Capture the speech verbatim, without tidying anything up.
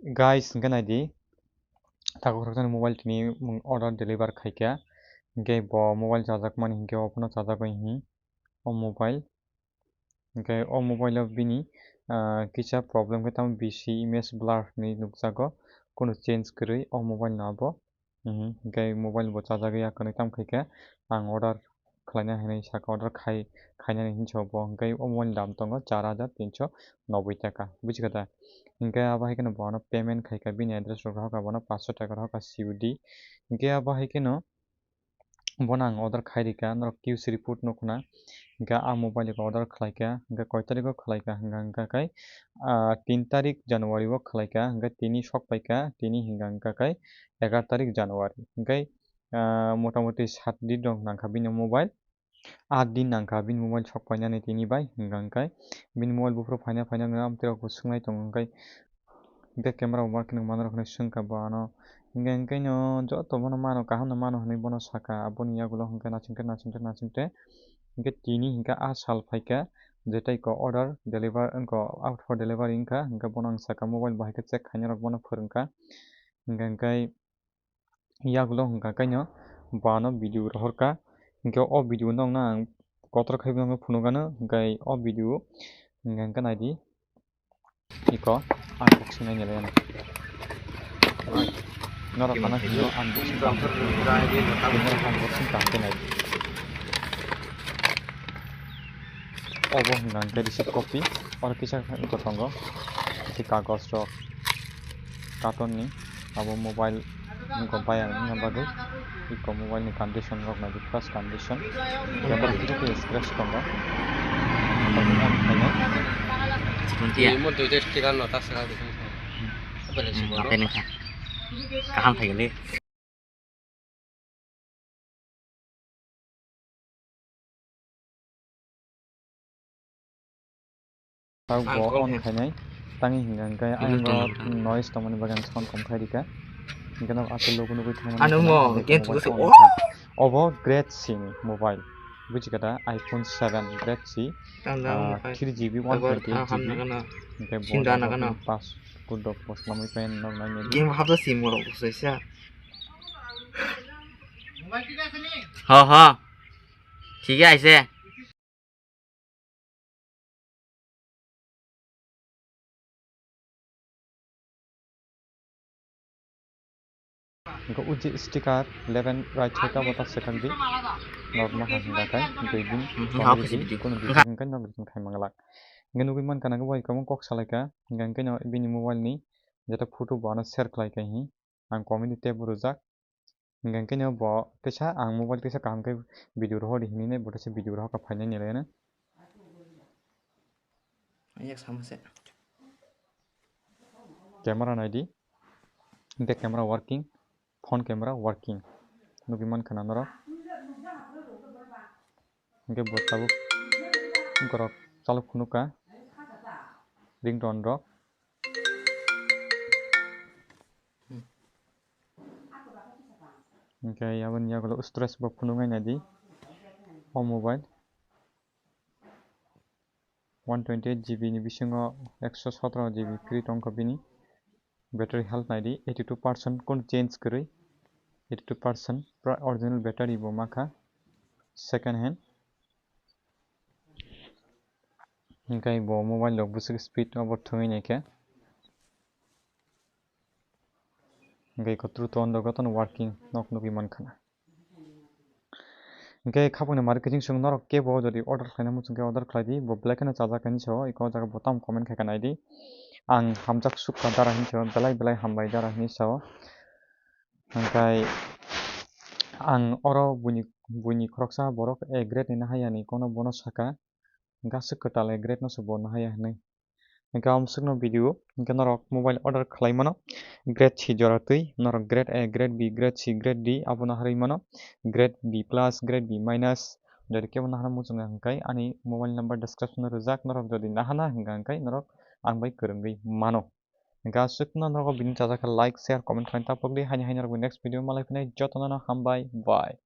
Guys, hingke naidi, takhuk khoroksa ni mobile tini order deliver khaikha, hingke bo mobile chajakmani hingke ophano chajagwi hi o mobile, hingke o mobile o bini, ah, kisa problem khe tamo bisi image blur hinwi nukjago, kunu change kwrwi o mobile no abo. Mhm, hingke mobile bo chajagwi ya kwnwi tamo khaikhe ang order khlaina hinwi saka, order khai, khainani hinwi saka bo, hingke o mobile ni dam tongo char hajar tinso noboi taka, bujikhata? Hingke abo hai kheno bo ano payment khaikha, bini address rok rohorkha, bono paanso taka rohorkha C O D. Hingke abo hai kheno bono ang order khai rikha, norok Q C report nukhuna. Hingke a mobile ko order khlaikha, hingke koi tarikh o khlaikha, hingka hingka khe, ah, tin tarik January o khlaikha, hingke tini sok paikha, tini hingka hingka khe egaroh tarik January. Hingke, ah, motamoti sat din rok nangkha bini mobile, aat din nangkha bini mobile sok painani tini bai, hingka hingka khe bini mobile buphuru phaina phaina wngkha, amtwi rok bo swngnai tongo, hingke back camera bo ma kheno manwi rok hinwi swngkha bo ano. Hingke, hingke no joto bono mano, kaham no mano hinwi bono saka, aboni yagulo hingke naisingte, naisingte, naisingte. Hingke tini hingke a sal phaikha, je tei ko order deliver, wngkha out for delivery wngkha, hingke bono ang saka mobile bo hai khe check khaina rok bono phwrwngkha. Hingke, hingke yagulo hingka kaino bo ano video rohorkha. Hingke o video no ang kotor khai phunukgano, hingke o video hingke naidi. Iko unboxing naini lai ano. Norok ano hino unboxing tang. Hino unboxing tang khe nai. Obo hwnka hwnkhe receipt copy. Oro kisa wngkha tongo. Kagoj rok carton ni. Abo mobile wngkha bayar wngna bagwi. Iko mobile ni condition rok naidi, first condition. Camera kisa khe scratch tongo. Imo duido sticker no ta saka. Kaham thai gili. Tao bo on khainai, tangi hingka hingke ayang noise tongmani bagwi ang sound kom khai rikha. Hingke no aswk logo nugwi thangmani. Ano mo game chugo se o. Obo grade C ni mobile. Buji kha da iPhone seven grade C. Three G B, one twenty eight G B. Hingke bo sinda na gana. Pass kudo post lamwi pen nok nai. Game hapsa sim mo rok se sa. Ha ha. Thik aise. Hingke uji sticker eleven right side o bo ta swkang di. Norok no ha hingka khe dui din, hmm, ha, kunu di hingka khe norok khai manglak. Hingke nugui mankha nang bai kok salai kha, hingke no bini mobile ni jeta photo bo ano share khlai kha hi. Ang comedy tei bo rwjak. Hingke khe no bo teisa ang mobile teisa kaham khe video rohor di hinwi bo teisa video rohor kha phainai ni rwno. Yak sama se. Camera naidi. Hingke camera working, phone camera working. Nugui mankha na norok. Hingke bo tabuk borok chalok phunukha ringtone rok. Hingke aboni yagulo stress bo phunuknai naidi o mobile. One twenty eight G B ni bisingo ekso sotoro G B free tongkha bini. Battery health naidi eighty two percent, kun change kwrwi eighty two percent, pura original battery bo makha, second hand. Hingke bo mobile rok bwswk speed obo thwngwi naikhe. Hingke kotru ton rok jotono working nok nugui mankha na. Hingke khapangni marketing song norok kebo jodi order khlaina muchung khe order khlai di, bo belai kheno chajak hinwi sao, eko jaga bo tamo comment khai kha naidi. Ang hamjak sukha dara hinwi sao, belai belai hambai dara hinwi sao. Hingke ang oro buini, buini khoroksa borok A grade ni nahayani kono bono saka, hingke aswk kwtal A grade no se bo nahaya hinwi. Hingke amswkno video, hingke norok mobile order khlai mano, grade C jora twi, norok grade A, grade B, grade C, grade D abono harwi mano, grade B plus, grade B minus, jodi kebo nahana muchungo hingke ani mobile number description o rwjak, norok jodi nahana hingka hingke norok ang bai kwrwngwi mano. Hingke aswkno norok video chajak khe like, share, comment khlai tapok di, haini haini norok next video malai phinai, jotono no hambai, bye.